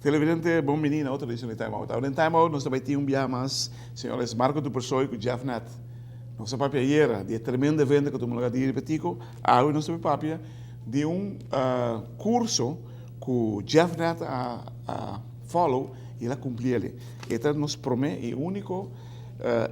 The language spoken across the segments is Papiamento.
Televidente, bon bini na otro edicion di Time Out. Awor den Time Out nos ta bay tin un biaha mas señores Marco Dupersoy cu Jeff Nett. Nos a papia ayera di e tremendo evento cu tuma lugar di Ripetico. Awe nos ta bay papia di un curso cu Jeff Nett a follow y el a cumpli el. E ta nos prome y unico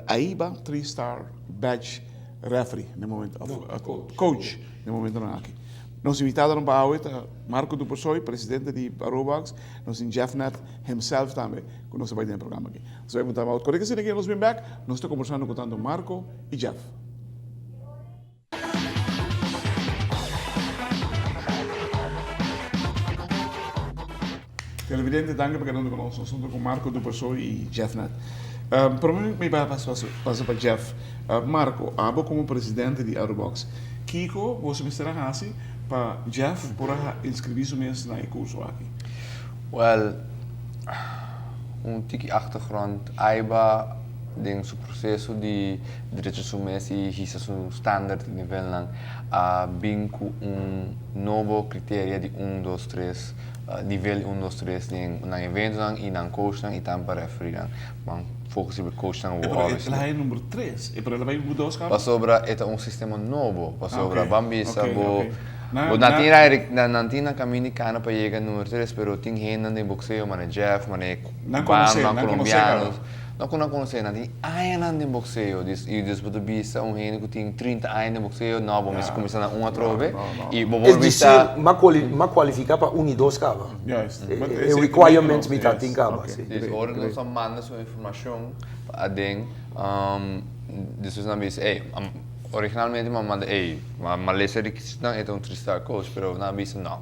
AIBA Three Star Badge referee na e momento, of coach na e momentonan aki. Nos invitadonan pa awe ta Marco Dupersoy, presidente di Arubabox, nos tin Jeff Nett himself tambe cu nos ta bay den e programa aki. Nos ta bay punta about kore asina nos bin bek, nos ta combersando cu tanto Marco y Jeff. Televidente, danki pa keda hunto cu nos. Nos hunto cu Marco Dupersoy y Jeff Nett. Prome mi bay pasa pa Jeff. Marco, abo como presidente di Arubox, kico boso mester a haci pa Jeff por a inscribi su mes na e curso aki? Wel, un tiki achtergrond, Aiba den su proceso di drecha su mes y hisa su standard y nivelnan a bin cu un nobo criteria di un, dos, tres, nivel un, dos, tres den nan eventonan y nan coachnan y tambe pa refereenan. Ban focus riba e coachnan awor, Pero obviously. el a haya number tres, e pero el a bay number dos caba? Pasobra e ta un sistema nobo, pasobra ban bisa bo Na, bo nan na. tin rai nan nan tin nan caminda di cana pa yega number tres, pero tin hendenan den boxeo mane Jeff, mane Nan cubano, conoce, nan nan conoce caba. colombianos, no cu nan conoce, nan tin añanan den boxeo, dus y dus bo ta bisa un hende cu tin 30 aña den boxeo, no bo mester Ya, cuminsa na un no, atrobe no, no. y bo Es por decir, bisa. m'a cuali, m'a cualifica pa un y dos caba. Juist. E, But e esey requirements mi ta yes, tin caba, okay. si. Dus Great, ora great. nos a manda su informacion pa aden, despues nan a bisa, ey, originalmente mi a manda, ey, m'a lesa e requisitonan, e ta un three star coach, pero nan a bisa no,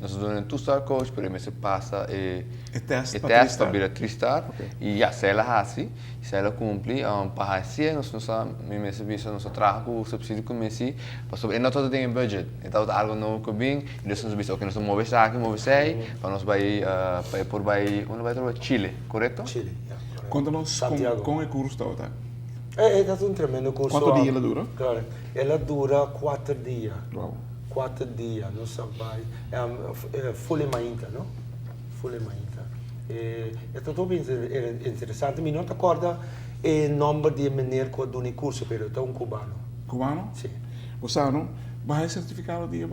nos a duna un two star coach, pero e mester pasa e E test e pa test three pa star. bira three star. Okay. Y ya, esey el a haci, esey el a cumpli, pa haci'e nos nos a, mi mester bisa, nos a traha cu subsidio cu mester, pasobra e no tabata den e budget, e tabata algo nobo cu bin, y nos a bisa, ok, nos ta move esaki, move esey, pa nos bay, pa e por bay, unda bay atrobe? Chile, corecto? Chile, ya, corecto. Conta nos con, Santiago. con e curso tabata? E, e tabata un tremendo curso. Cuanto dia el a dura? Claro, el a dura cuater dia. Wow. Cuater dia, nos a bay, full e mainta, no? Full e mainta. E, e ta hopi interesante. Mi no ta corda e nomber di e meneer cu a duna e curso, pero e ta un cubano. Cubano? Si. Bo sa no? Bo haya certificado di e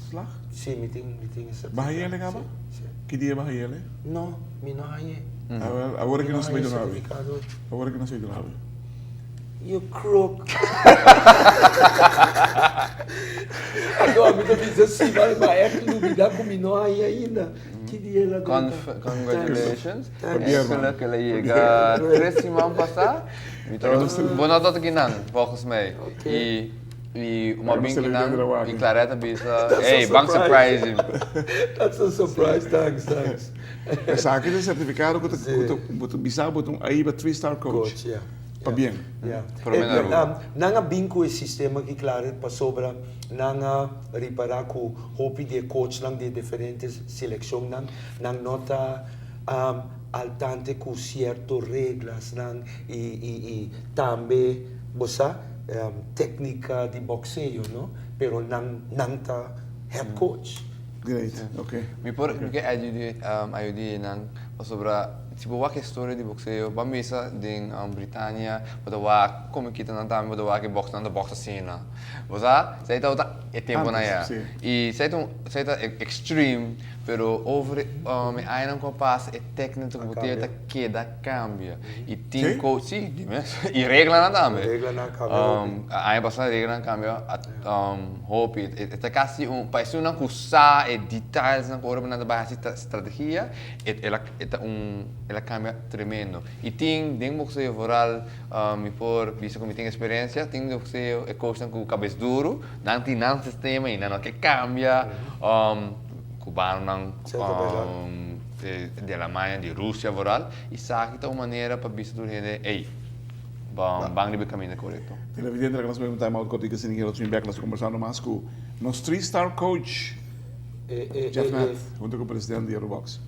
slag? Si, mi tin, mi tin e certificado. Bo haya el caba? Si, si. Ki dia bo haya el? No, mi no haya. Awor, awor Mi ki no nos haya bay duna abi. certificado. Awor ki nos bay duna abi. You crook. Anto ami ta bisa si, ma mi a lubida cu mi no haya ainda. Ki dia el a drenta? Congratulations. Thanks. Eindelijk el a yega tres siman pasa. Mi ta, bo no ta kinan, volgens mij. Y, y un a bin kinan y Claret a bisa, hey, ban surprise him. That's a surprise, thanks, thanks. Esaki ta e certificado cu ta, cu ta, bo ta bisa bo ta un AIBA three star coach. Coach, yeah. Pabien. Yeah. Prome na Aruba. Nan a bin cu e sistema aki Claret pasobra nan a ripara cu hopi di e coachnan di e diferente seleccionnan nan no ta al tante cu cierto reglasnan y y y tambe bo sa tecnica di boxeo no pero nan nan ta head coach. Great, ok. Mi por mi ke ayudi nan pasobra si bo wak e storia di boxeo ban bisa den Britania bo ta wak como kita nan tambe bo ta wak e box nan ta box asina bo sa esei tabata e temponan ya y esei ta un esei ta extreme pero over e añanan cu a pasa e tecnica cu bo tin ta keda cambia y tin coach si di mes y reglanan tambe aña pasa reglanan cambia hopi e ta casi un pa esunnan cu sa e detailsnan cu ora nan ta bay haci strategia el a e ta un el a cambia tremendo y tin den boxeo vooral mi por bisa cu mi tin experiencia tin den boxeo e coachnan cu cabes duro nan tin nan sistema y nan no ke cambia cubanonan di Alemania di Rusia vooral y esaki ta un manera pa bisa tur hende ey ban riba e caminda corecto. Televidente laga nos bay un time out cortico sin nos bin bek nos ta conversando mas cu nos three star coach. Jeff Nett hunto ku president di Arubox.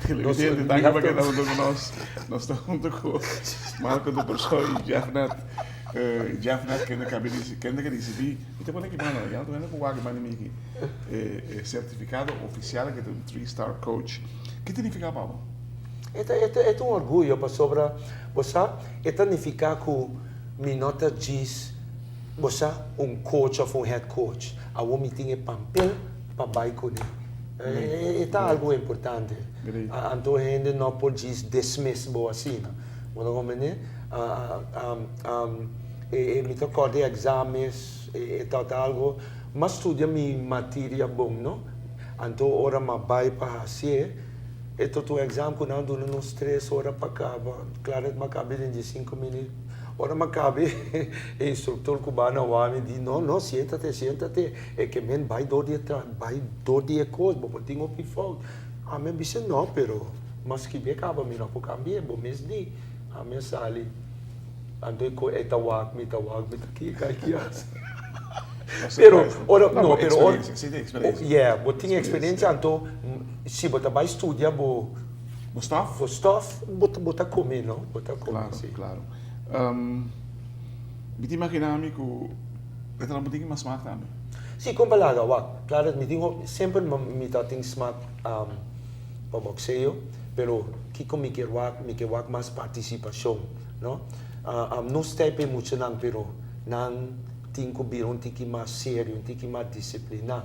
Televidente, danki pa keda hunto ku nos. Nos ta hunto ku Marco de Persoy i Jeff Nett. Jeff Nett kende kabi kende ke risibí, mi ta pone aki banda, ya no ta wende ku wak banda mi aki, e sertifikado ofisial ke ta un three star coach. Ki ta nifiká pa bo? E ta e ta e ta un orguyo pasobra bo sa e ta nifiká ku mi no ta djis bo sa un coach òf un head coach. Awor mi tin e pampel pa bai kuné. E ta algu importante. Anto hende no por djis dismiss bo asina. Bo ta komprendé? E mi ta kòrda e exames e tabata algu m'a studia mi materia bon no. Anto ora m'a bai pa hasié. E ta un exam cu nan a duna nos tres ora pa caba. Claro cu m'a cabe den diescinco minuut. Ora m'a cabe, e instructor cubano a wak mi di, No, no, siéntate, siéntate. E ke men bai door di e tra, bai door di e cos, bo por tin hopi fout. Ami a bisa, No, pero m'a scribi e caba, mi no por cambi'e, bo mes di. Ami a sali. Anto e cu e ta wak mi, ta wak mi, ta kiko aki haci. Pero ora, no, pero ora, yeah, bo tin experiencia, anto si bo ta bai studia bo Bo stof? Bo stof, bo ta, bo ta come, no? Bo ta come, Claro, si. claro. Mi ta imagina mi cu e ta bo tin mas smaak tambe. Si, con palabra, wak, claro, mi tin hopi, semper mi ta tin smaak pa boxeo, pero kico mi kier wak, mi kier wak mas participacion, no? Nos ta e muchanan, pero nan tin cu bira un tiki mas serio, un tiki mas disciplina.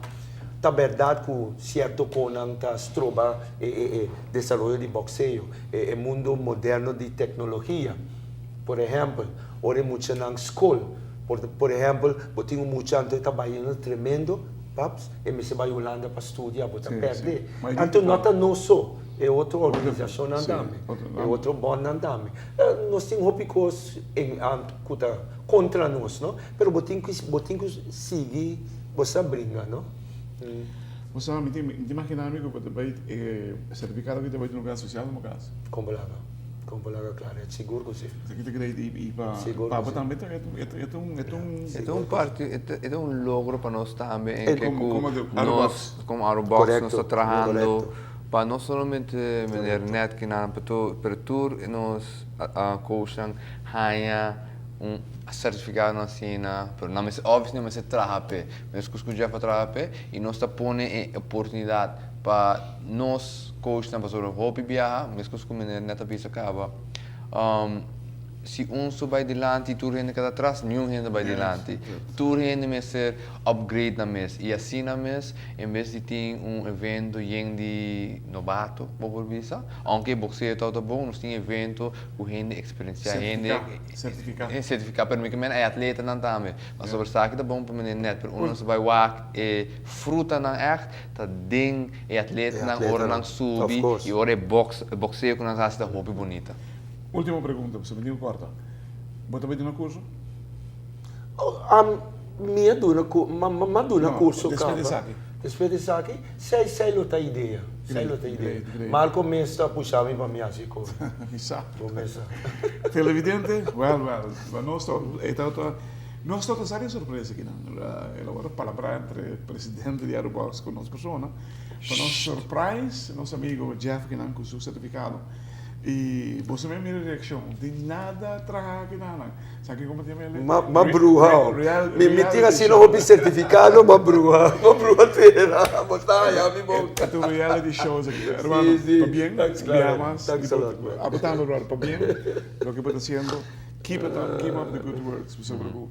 Ta berdad cu cierto conan ta stroba e e desaroyo di boxeo, e e mundo moderno di tecnologia. Por ehempel, ora e muchanan scol, por por ehempel, bo tin un mucha anto e ta bayendo tremendo, paps, e mester bay Hulanda pa studia, bo ta perde. Anto no ta nos so, e otro organisacionnan tambe, e otro bondnan tambe. Nos tin hopi cos en cu ta contra nos, no? Pero bo tin cu bo tin cu sigui bo sa bringa, no? Bo sa, mi tin mi ta imagina mi cu bo ta bay e certificado aki ta bay tin un social na bo cas. Con bo laga, con bo laga Claret, sigur cu si. Esaki ta great y pa Sigur pa cu bo si. tambe ta e ta un e ta un. E ta un parti e ta un logro pa nos tambe en ke Como cu como Arubox. nos como Arubox nos ta Corecto, trahando corecto. pa no solamente meneer Ned kinan pero tur nos coachnan haña un certificado asina, pero nan mester obviously nan mester traha p'e, meskos ku Jeff a traha p'e i nos ta pone e oportunidat pa nos coachnan pasobra hopi biaha meskos ku meneer net a bisa kaba si un so bai dilanti i tur hende keda atras niun hende bai dilanti tur hende mester upgrade nan mes i asina mes en bes di tin un evento yen di nobato bo por bisa aunke e boxeo tabata bon nos tin evento ku hende eksperensiá, hende Sertifiká. sertifiká, pero mi ke mena e atletanan tambe. Pasobra esaki ta bon pa mene nèt, pero ora nos ta bai wak e frutanan ègt ta den e atletanan ora nan subi i ora e boks, e bokseo ku nan ta hasi ta hopi bunita. Ultimo pregunta, pasobra mi tin ku kòrta. Bo ta bai duna kurso? Mi a duna ku, mi a duna kurso kaba. Despues di esaki? Despues di esaki, Sei sei lo ta idea, sei lo ta idea. Marco mes ta pusha mi pa mi haci cos. Mi sa. Bo mes sa. Televidente, well, well, pa nos ta, e tabata, nos tabata sa di sorpresa akinan. El a worde palabrá entre presidente di Arubox cu nos persona. Pa nos surprise, nos amigo Jeff akinan cu su certificado. Y boso mira mi reaccion, di nada traha akinan. Sa ki como tin mele? Ma ma bruha. Mi mi tin asina hopi certificado ma bruha. Ma bruha tera. Bo ta haya mi boca. E ta un reality show esaki. Hermano, pabien. Bia mas. Thanks a lot man. Abo tambe brother, pabien. Loke bo ta haciendo. Keep it up, keep up the good works. Pasobra cu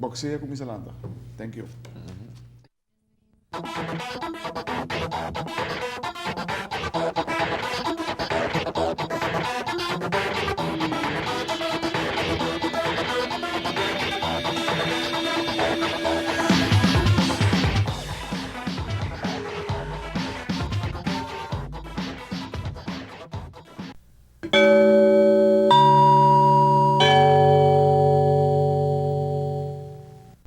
boxeo a cuminsa lanta. Thank you.